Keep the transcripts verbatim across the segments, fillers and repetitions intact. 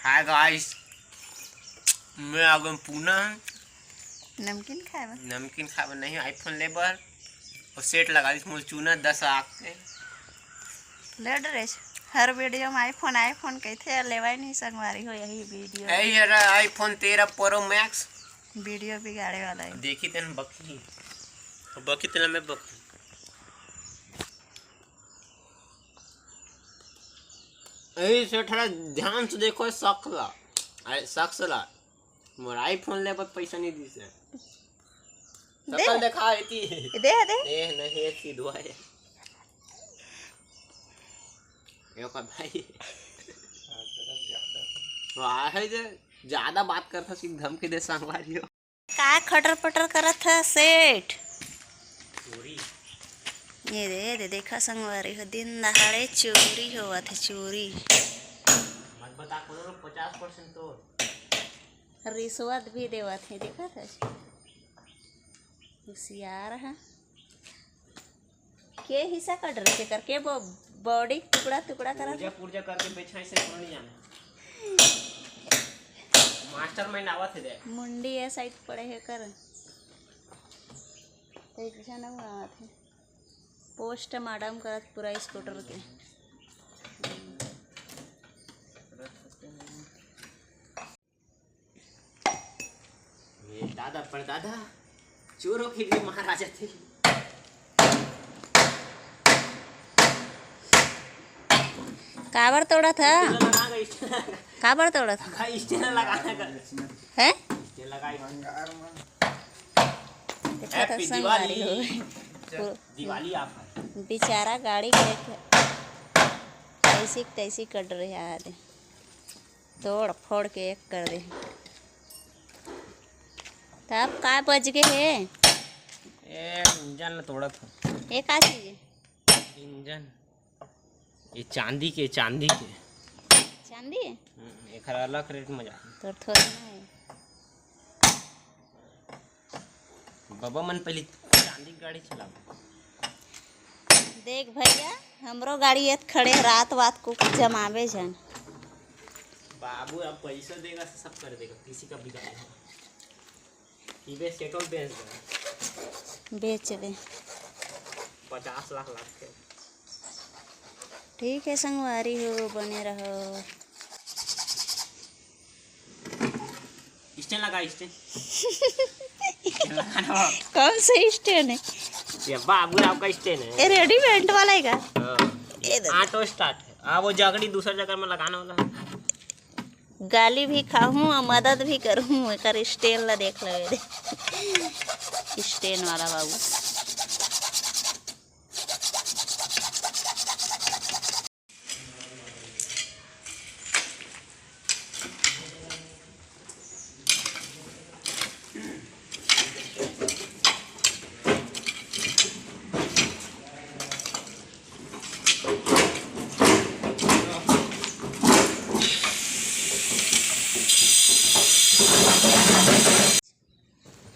Hi guys, मैं आ गया पूना नमकीन खाए बर। नमकीन खाए बर नहीं, iPhone ले बर। और सेट लगा दिस मोर चूना दस लाख के। ले ड्रेस, हर वीडियो में iPhone iPhone कहते हैं, लेवाई नहीं संगवारी हो यही वीडियो। यही है iPhone तेरह Pro Max। वीडियो बिगाड़े वाला है। देखी तेन बकी, बकी तेन मैं बकी। यही से थोड़ा ध्यान से देखो, शख्स ला, अरे शख्स ला, मोर iPhone ले बर पैसा नहीं दिस है। दे। शकल देखा एती। दे, दे। ए, नहीं, एती दुआ है। यो का भाई। वाह, है जे ज्यादा बात करता, सीख धमकी दे संगवारी हो। का खटर पटर करत ह सेठ? चोरी। ये दे, ये दे, देखा संगवारी हो, दिन दहाड़े चोरी होवत है, चोरी। मत बता, कोनो लोग पचास परसेंट तो। रिश्वत भी देवत है, देखत है। होशियार है। के हिस्सा कट रहे, के करके वो बॉडी टुकड़ा टुकड़ा करत पुर्जा है। पुर्जा करके बेचना, इसे कोनो नहीं जाना। मास्टरमाइंड आवत है, देख। मुंडी ए साइड पड़े है कर। तो एक जन आवत है। पोस्टमार्टम करत पूरा स्कूटर के। ये दादा परदादा चोरों के लिए महाराजा थे। काबर तोड़त ह? स्टैंड लगा, स्टैंड लगा। काबर तोड़त ह? का स्टैंड लगाना का? हैं? स्टैंड लगा। देखा था हैप्पी संगवारी दिवाली। हो। दिवाली आप है। बेचारा गाड़ी के कैसी तैसी कट रहे आदे। तोड़ फोड़ के एक कर दे। तब का बच गए हे? ए, इंजन ल तोड़त हूँ। ये का चीज हे? इंजन। ये चांदी के, चांदी के। चांदी? हम्म, एकर अलग रेट में जाही। तोर थोड़ी ना है। बाबा मन पहले चांदी के गाड़ी चलाओ। देख भैया, हमरो गाड़ी एत खड़े, रात वात को जमावे झन। बाबू अब पैसा देगा, सब कर देगा, किसी का बिगाड़ नहीं। इबे सेटल बेच दे। बेच दे। पचास लाख लाग के। ठीक है संगवारी हो, बने रहो। स्टैंड लगा, स्टैंड। स्टैंड लगाना हो। कौन सा स्टैंड है? ये बाबू राव का स्टैंड है। ये रेडीमेड वाला है का? हाँ। ये दे। ऑटो स्टार्ट है। हाँ, वो जगड़ी दूसरा जगह में लगाना वाला है। गाली भी खाहूँ और मदद भी करूँ। एकर स्टैंड ला देख लो, ये दे। स्टैंड वाला बाबू।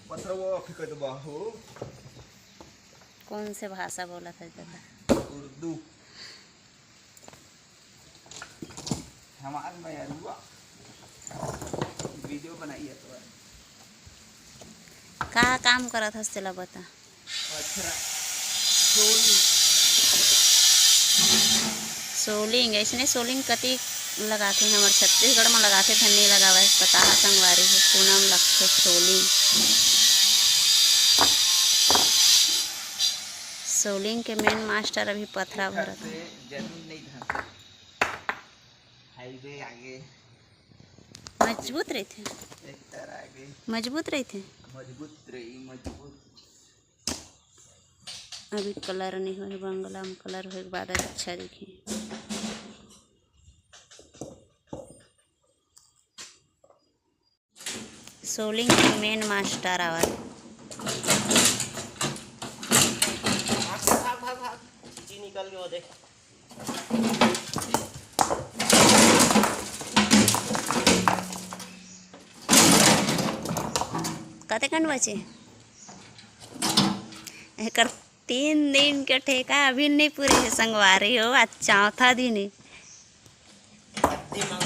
पथरवा फेंकत बा हो। कौन से भाषा बोलत है दादा? उर्दू। हमार मयरुआ वीडियो बनाई है तो। का काम करत हस तेला बता। पथरा। सोलिंग। सोलिंग, अइसने सोलिंग कति लगाथे, हमर छत्तीसगढ़ म लगाथे, धन नइ लगावय, पताहा संगवारी हो, पूनम लगथे सोलिंग। सोलिंग के मेन मास्टर अभी पथरा भरत हे। जमीन नहीं धरते। हाईवे आगे। मजबूत रहिथे। एक तरह आगे। मजबूत रहिथे। मजबूत रही, मजबूत। अभी कलर नहीं होए, बंगला में कलर होए के बाद अच्छा दिखी। सोलिंग के मेन मास्टर आवत। भाग, भाग, भाग, भाग। चीची निकल गयो, देख। कतेकन बचे? एकर तीन दिन के ठेका अभी नहीं पूरे हे संगवारी हो, आज चौथा दिन हे। दिमाग